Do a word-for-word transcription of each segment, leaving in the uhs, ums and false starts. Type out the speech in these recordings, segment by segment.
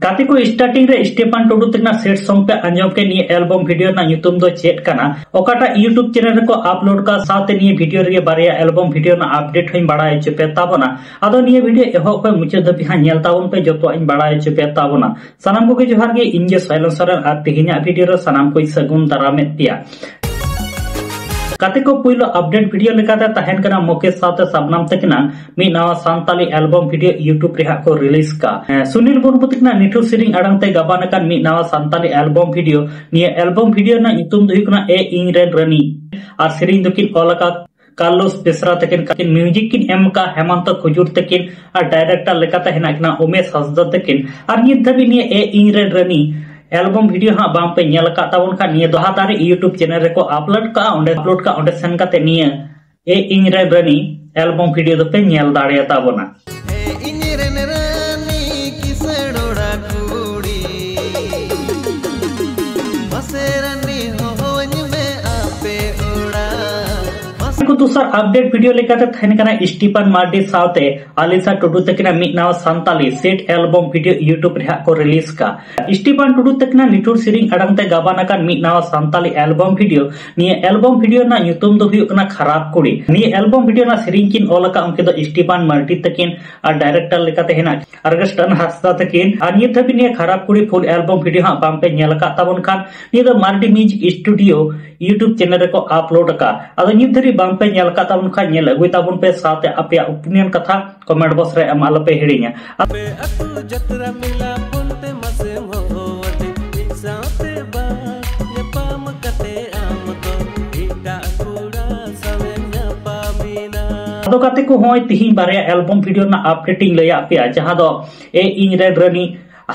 ᱜᱟᱛᱮ ᱠᱚ, starting ᱨᱮ ᱥᱴᱤᱯᱷᱟᱱ ᱴᱩᱰᱩ ᱛᱟᱹᱠᱤᱱᱟᱜ ᱥᱮᱴ ᱥᱚᱝ ᱯᱮ ᱟᱸᱡᱚᱢ ᱠᱮᱫ᱾ ᱱᱤᱭᱟᱹ ᱮᱞᱵᱚᱢ ᱵᱷᱤᱰᱤᱭᱳ ᱨᱮᱱᱟᱜ ᱧᱩᱛᱩᱢ ᱫᱚ ᱪᱮᱫ ᱠᱟᱱᱟ, ᱚᱠᱟᱴᱟᱜ YouTube ᱪᱮᱱᱮᱞ ᱨᱮᱠᱚ ᱟᱯᱞᱳᱰ ᱠᱟᱜᱼᱟ, ᱥᱟᱶᱛᱮ ᱱᱤᱭᱟᱹ ᱵᱷᱤᱰᱤᱭᱳ ᱨᱮᱜᱮ ᱵᱟᱨᱭᱟ ᱮᱞᱵᱚᱢ ᱵᱷᱤᱰᱤᱭᱳ ᱨᱮᱱᱟᱜ ᱟᱯᱰᱮᱴ ᱦᱚᱸᱧ ᱵᱟᱲᱟᱭ ᱦᱚᱪᱚ ᱯᱮ ᱛᱟᱵᱚᱱᱟ᱾ ᱟᱫᱚ ᱱᱤᱭᱟᱹ ᱵᱷᱤᱰᱤᱭᱳ ᱮᱦᱚᱵ ᱠᱷᱚᱱ ᱢᱩᱪᱟᱹᱫ ᱫᱷᱟᱹᱵᱤᱡ ᱦᱟᱸᱜ ᱧᱮᱞ ᱛᱟᱵᱚᱱ ᱯᱮ, ᱡᱚᱛᱚᱣᱟᱜ ᱤᱧ ᱵᱟᱲᱟᱭ ᱦᱚᱪᱚ ᱯᱮ ᱛᱟᱵᱚᱱᱟ᱾ ᱥᱟᱱᱟᱢ ᱠᱚᱜᱮ ᱡᱚᱦᱟᱨ ᱜᱮ, ᱤᱧ ᱜᱮ ᱥᱚᱭᱞᱚᱱ ᱥᱚᱨᱮᱱ, ᱟᱨ ᱛᱮᱦᱮᱧᱟᱜ ᱵᱷᱤᱰᱤᱭᱳ ᱨᱮ ᱥᱟᱱᱟᱢ ᱠᱚᱧ ᱥᱟᱹᱜᱩᱱ ᱫᱟᱨᱟᱢᱮᱫ ᱯᱮᱭᱟ᱾ ᱜᱟᱛᱮ ᱠᱚ, ᱯᱩᱭᱞᱩ ᱟᱯᱰᱮᱴ ᱵᱷᱤᱰᱤᱭᱳ ᱞᱮᱠᱟᱛᱮ ᱛᱟᱦᱮᱱ ᱠᱟᱱᱟ ᱢᱩᱠᱮᱥ ᱥᱟᱶᱛᱮ ᱥᱟᱵᱱᱟᱢ ᱛᱟᱹᱠᱤᱱᱟᱜ ᱢᱤᱫ ᱱᱟᱣᱟ ᱥᱟᱱᱛᱟᱞᱤ ᱮᱞᱵᱚᱢ ᱵᱷᱤᱰᱤᱭᱳ YouTube ᱨᱮ ᱦᱟᱸᱜ ᱠᱚ ᱨᱤᱞᱤᱡᱽ ᱠᱟᱜᱼᱟ᱾ ᱦᱮᱸ, ᱥᱩᱱᱤᱞ ᱢᱩᱨᱢᱩ ᱛᱟᱹᱠᱤᱱᱟᱜ ᱱᱤᱴᱷᱩᱨ ᱥᱮᱨᱮᱧ ᱟᱲᱟᱝ ᱛᱮ ᱜᱟᱵᱟᱱ ᱟᱠᱟᱱ ᱢᱤᱫ ᱱᱟᱣᱟ ᱥᱟᱱᱛᱟᱞᱤ ᱮᱞᱵᱚᱢ ᱵᱷᱤᱰᱤᱭᱳ᱾ ᱱᱤᱭᱟᱹ ᱮᱞᱵᱚᱢ ᱵᱷᱤᱰᱤᱭᱳ ᱨᱮᱱᱟᱜ ᱧᱩᱛᱩᱢ ᱫᱚ ᱦᱩᱭᱩᱜ ᱠᱟᱱᱟ ᱮ ᱤᱧ ᱨᱮᱱ ᱨᱟᱹᱱᱤ, ᱟᱨ ᱥᱮᱨᱮᱧ ᱫᱚᱠᱤᱱ ᱚᱞ ᱟᱠᱟᱫ ᱠᱟᱨᱞᱳᱥ ᱵᱮᱥᱨᱟ ᱛᱟᱹᱠᱤᱱ᱾ ᱢᱤᱣᱡᱤᱠ ᱠᱤᱱ ᱮᱢ ᱟᱠᱟᱫ ᱦᱮᱢᱟᱱᱛᱚ ᱠᱩᱡᱩᱨ ᱛᱟᱹᱠᱤᱱ, ᱟᱨ ᱰᱟᱭᱨᱮᱠᱴᱚᱨ ᱞᱮᱠᱟᱛᱮ ᱦᱮᱱᱟᱜ ᱠᱤᱱᱟ ᱩᱢᱮᱥ ᱦᱟᱸᱥᱫᱟ ᱛᱟᱹᱠᱤᱱ᱾ ᱟᱨ ᱱᱤᱛ ᱫᱷᱟᱹᱵᱤᱡ ᱱᱤᱭᱟᱹ ᱮ ᱤᱧ ᱨᱮᱱ ᱨᱟᱹᱱᱤ ᱮᱞᱵᱚᱢ ᱵᱷᱤᱰᱤᱭᱳ ᱦᱟᱸᱜ ᱵᱟᱝ ᱯᱮ ᱧᱮᱞ ᱟᱠᱟᱫ ᱛᱟᱵᱚᱱ ᱠᱷᱟᱱ, ᱱᱤᱭᱟᱹ ᱫᱚᱦᱟ ᱫᱟᱨᱮ YouTube ᱪᱮᱱᱮᱞ ᱨᱮᱠᱚ ᱟᱯᱞᱳᱰ ᱠᱟᱜᱼᱟ, ᱚᱸᱰᱮ ᱟᱯᱞᱳᱰ ᱠᱟᱜᱼᱟ, ᱚᱸᱰᱮ ᱥᱮᱱ ᱠᱟᱛᱮ ᱱᱤᱭᱟᱹ ᱮ ᱤᱧ ᱨᱮᱱ ᱨᱟᱹᱱᱤ ᱮᱞᱵᱚᱢ ᱵᱷᱤᱰᱤᱭᱳ ᱫᱚᱯᱮ ᱧᱮᱞ ᱫᱟᱲᱮᱭᱟᱛᱟ ᱵᱚᱱᱟ᱾ ᱮ ᱤᱧ ᱨᱮᱱ ᱨᱟᱹᱱᱤ ᱠᱤᱥᱟᱹᱬ ᱚᱲᱟᱜ ᱠᱩᱲᱤ, ᱢᱟᱥᱮ ᱨᱟᱹᱱᱤ ᱦᱚᱦᱚᱧ ᱢᱮ ᱟᱯᱮ ᱚᱲᱟᱜ᱾ ᱢᱟᱥᱮ ᱠᱚ, ᱫᱚᱥᱟᱨ ᱟᱯᱰᱮᱴ ᱵᱷᱤᱰᱤᱭᱳ ᱞᱮᱠᱟᱛᱮ ᱛᱟᱦᱮᱱ ᱠᱟᱱᱟ ᱥᱴᱤᱯᱟᱱ ᱢᱟᱨᱰᱤ ᱥᱟᱶᱛᱮ ᱟᱞᱤᱥᱟ ᱴᱩᱰᱩ ᱛᱟᱹᱠᱤᱱᱟᱜ ᱢᱤᱫ ᱱᱟᱣᱟ Santali set album video YouTube ᱨᱮ ᱦᱟᱸᱜ ᱠᱚ ᱨᱤᱞᱤᱡᱽ ᱠᱟᱜᱼᱟ᱾ ᱥᱴᱤᱯᱟᱱ ᱴᱩᱰᱩ ᱛᱟᱹᱠᱤᱱᱟᱜ ᱱᱤᱴᱷᱩᱨ ᱥᱮᱨᱮᱧ ᱟᱲᱟᱝ ᱛᱮ ᱜᱟᱵᱟᱱ ᱟᱠᱟᱱ ᱢᱤᱫ ᱱᱟᱣᱟ ᱥᱟᱱᱛᱟᱞᱤ ᱮᱞᱵᱚᱢ ᱵᱷᱤᱰᱤᱭᱳ᱾ ᱱᱤᱭᱟᱹ ᱮᱞᱵᱚᱢ ᱵᱷᱤᱰᱤᱭᱳ ᱨᱮᱱᱟᱜ ᱧᱩᱛᱩᱢ ᱫᱚ ᱦᱩᱭᱩᱜ ᱠᱟᱱᱟ ᱠᱷᱟᱨᱟᱯ ᱠᱩᱲᱤ᱾ ᱱᱤᱭᱟᱹ ᱮᱞᱵᱚᱢ ᱵᱷᱤᱰᱤᱭᱳ ᱨᱮᱱᱟᱜ ᱥᱮᱨᱮᱧ ᱠᱤᱱ ᱚᱞ ᱟᱠᱟᱫ ᱩᱱᱠᱤᱱ ᱫᱚ ᱥᱴᱤᱯᱟᱱ ᱢᱟᱨᱰᱤ ᱛᱟᱹᱠᱤᱱ, ᱟᱨ ᱰᱟᱭᱨᱮᱠᱴᱚᱨ ᱞᱮᱠᱟᱛᱮ ᱦᱮᱱᱟᱜ ᱟᱨᱜᱮᱥᱴᱟᱱ ᱦᱟᱸᱥᱫᱟ ᱛᱟᱹᱠᱤᱱ᱾ ᱟᱨ ᱱᱤᱛ ᱫᱷᱟᱹᱵᱤᱡ ᱱᱤᱭᱟᱹ ᱠᱷᱟᱨᱟᱯ ᱠᱩᱲᱤ ᱯᱷᱩᱞ ᱮᱞᱵᱚᱢ ᱵᱷᱤᱰᱤᱭᱳ ᱦᱟᱸᱜ ᱵᱟᱝ ᱯᱮ ᱧᱮᱞ ᱟᱠᱟᱫ ᱛᱟᱵᱚᱱ ᱠᱷᱟᱱ, ᱱᱤᱭᱟᱹ ᱫᱚ Mardi music studio YouTube channel ᱨᱮᱠᱚ ᱟᱯᱞᱳᱰ ᱟᱠᱟᱫ᱾ ᱟᱫᱚ ᱱᱤᱛ ᱫᱷᱟᱹᱵᱤᱡ ᱵᱟᱝ ᱯᱮ ᱧᱮᱞ ᱟᱠᱟᱫ ᱛᱟᱵᱚᱱ ᱠᱷᱟᱱ, ᱧᱮᱞ ᱟᱹᱜᱩᱭ ᱛᱟᱵᱚᱱ ᱯᱮ, ᱥᱟᱶᱛᱮ ᱟᱯᱮᱭᱟᱜ ᱚᱯᱤᱱᱤᱭᱚᱱ ᱠᱟᱛᱷᱟ ᱠᱚᱢᱮᱱᱴ ᱵᱚᱠᱥ ᱨᱮ ᱮᱢ ᱟᱞᱚ ᱯᱮ ᱦᱤᱲᱤᱧᱟ᱾ ᱟᱯᱮ ᱟᱹᱛᱩ ᱡᱟᱛᱨᱟ ᱢᱮᱞᱟ ᱯᱷᱳᱱ ᱛᱮ ᱢᱟᱥᱮᱢ ᱦᱚᱦᱚᱣᱟᱫᱤᱧ, ᱢᱤᱫ ᱥᱟᱶᱛᱮ ᱵᱟᱝ ᱧᱟᱯᱟᱢ ᱠᱟᱛᱮ ᱟᱢ ᱫᱚ ᱮᱴᱟᱜ ᱠᱚᱲᱟ ᱥᱟᱶᱮᱢ ᱧᱟᱯᱟᱢᱮᱱᱟ᱾ ᱟᱫᱚ ᱜᱟᱛᱮ ᱠᱚ, ᱦᱚᱸᱜᱼᱚᱭ ᱛᱤᱦᱤᱧ ᱵᱟᱨᱭᱟ ᱮᱞᱵᱚᱢ ᱵᱷᱤᱰᱤᱭᱳ ᱨᱮᱱᱟᱜ ᱟᱯᱰᱮᱴ ᱤᱧ ᱞᱟᱹᱭᱟᱫ ᱯᱮᱭᱟ, ᱡᱟᱦᱟᱸ ᱫᱚ ᱮ ᱤᱧ ᱨᱮᱱ ᱨᱟᱹᱱᱤ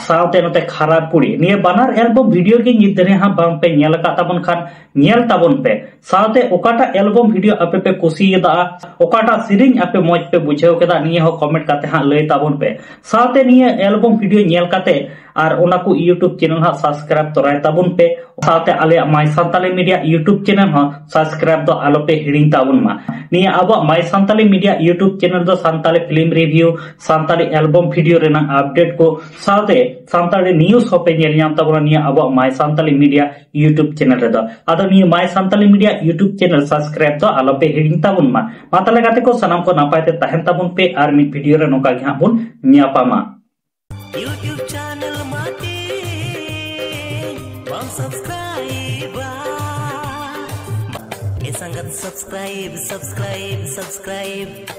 ᱥᱟᱶᱛᱮ ᱱᱚᱛᱮ ᱠᱷᱟᱨᱟᱯ ᱠᱩᱲᱤ᱾ ᱱᱤᱭᱟᱹ ᱵᱟᱱᱟᱨ ᱮᱞᱵᱚᱢ ᱵᱷᱤᱰᱤᱭᱳ ᱜᱮ ᱱᱤᱛ ᱫᱷᱟᱹᱨᱤᱡ ᱦᱟᱸᱜ ᱵᱟᱝ ᱯᱮ ᱧᱮᱞ ᱟᱠᱟᱫ ᱛᱟᱵᱚᱱ ᱠᱷᱟᱱ, ᱧᱮᱞ ᱛᱟᱵᱚᱱ ᱯᱮ᱾ ᱥᱟᱶᱛᱮ ᱚᱠᱟᱴᱟᱜ ᱮᱞᱵᱚᱢ ᱵᱷᱤᱰᱤᱭᱳ ᱟᱯᱮ ᱯᱮ ᱠᱩᱥᱤᱭᱟᱫᱟ, ᱚᱠᱟᱴᱟᱜ ᱥᱮᱨᱮᱧ ᱟᱯᱮ ᱢᱚᱡᱽ ᱯᱮ ᱵᱩᱡᱷᱟᱹᱣ ᱠᱮᱫᱟ, ᱱᱤᱭᱟᱹ ᱦᱚᱸ ᱠᱚᱢᱮᱱᱴ ᱠᱟᱛᱮ ᱦᱟᱸᱜ ᱞᱟᱹᱭ ᱛᱟᱵᱚᱱ ᱯᱮ᱾ ᱥᱟᱶᱛᱮ ᱱᱤᱭᱟᱹ ᱮᱞᱵᱚᱢ ᱵᱷᱤᱰᱤᱭᱳ ᱧᱮᱞ ᱠᱟᱛᱮ ᱟᱨ ᱚᱱᱟ ᱠᱚ YouTube ᱪᱮᱱᱮᱞ ᱦᱟᱸᱜ ᱥᱟᱵᱥᱠᱨᱟᱭᱤᱵ ᱛᱚᱨᱟᱭ ᱛᱟᱵᱚᱱ ᱯᱮ᱾ ᱥᱟᱶᱛᱮ ᱟᱞᱮᱭᱟᱜ ᱢᱟᱭ ᱥᱟᱱᱛᱟᱞᱤ ᱢᱤᱰᱤᱭᱟ YouTube ᱪᱮᱱᱮᱞ ᱦᱚᱸ ᱥᱟᱵᱥᱠᱨᱟᱭᱤᱵ ᱫᱚ ᱟᱞᱚ ᱯᱮ ᱦᱤᱲᱤᱧ ᱛᱟᱵᱚᱱ ᱢᱟ᱾ ᱱᱤᱭᱟᱹ ᱟᱵᱚᱣᱟᱜ ᱢᱟᱭ ᱥᱟᱱᱛᱟᱞᱤ ᱢᱤᱰᱤᱭᱟ YouTube ᱪᱮᱱᱮᱞ ᱫᱚ Santali film review, Santali album video ᱨᱮᱱᱟᱜ ᱟᱯᱰᱮᱴ ᱠᱚ ᱥᱟᱶᱛᱮ ᱥᱟᱱᱛᱟᱲᱤ ᱱᱤᱭᱩᱡᱽ ᱦᱚᱸᱯᱮ ᱧᱮᱞ ᱧᱟᱢ ᱛᱟᱵᱚᱱᱟ ᱱᱤᱭᱟᱹ ᱟᱵᱚᱣᱟᱜ ᱢᱟᱭ ᱥᱟᱱᱛᱟᱞᱤ ᱢᱤᱰᱤᱭᱟ YouTube ᱪᱮᱱᱮᱞ ᱨᱮᱫᱚ᱾ ᱟᱫᱚ ᱱᱤᱭᱟᱹ ᱢᱟᱭ Santali media YouTube channel subscribe ᱫᱚ ᱟᱞᱚ ᱯᱮ ᱦᱤᱲᱤᱧ ᱛᱟᱵᱚᱱ ᱢᱟ᱾ ᱢᱟ ᱛᱟᱦᱞᱮ ᱜᱟᱛᱮ ᱠᱚ, ᱥᱟᱱᱟᱢ ᱠᱚ ᱱᱟᱯᱟᱭ ᱛᱮ ᱛᱟᱦᱮᱱ ᱛᱟᱵᱚᱱ ᱯᱮ, ᱟᱨ ᱢᱤᱫ ᱵᱷᱤᱰᱤᱭᱳ ᱨᱮ ᱱᱚᱝᱠᱟ ᱜᱮ ᱦᱟᱸᱜ ᱵᱚᱱ ᱧᱟᱯᱟᱢᱟ᱾ YouTube channel ᱢᱟᱴᱤ ᱵᱟᱢ subscribe ᱟ? ᱮ ᱥᱟᱸᱜᱟᱛ subscribe, subscribe, subscribe᱾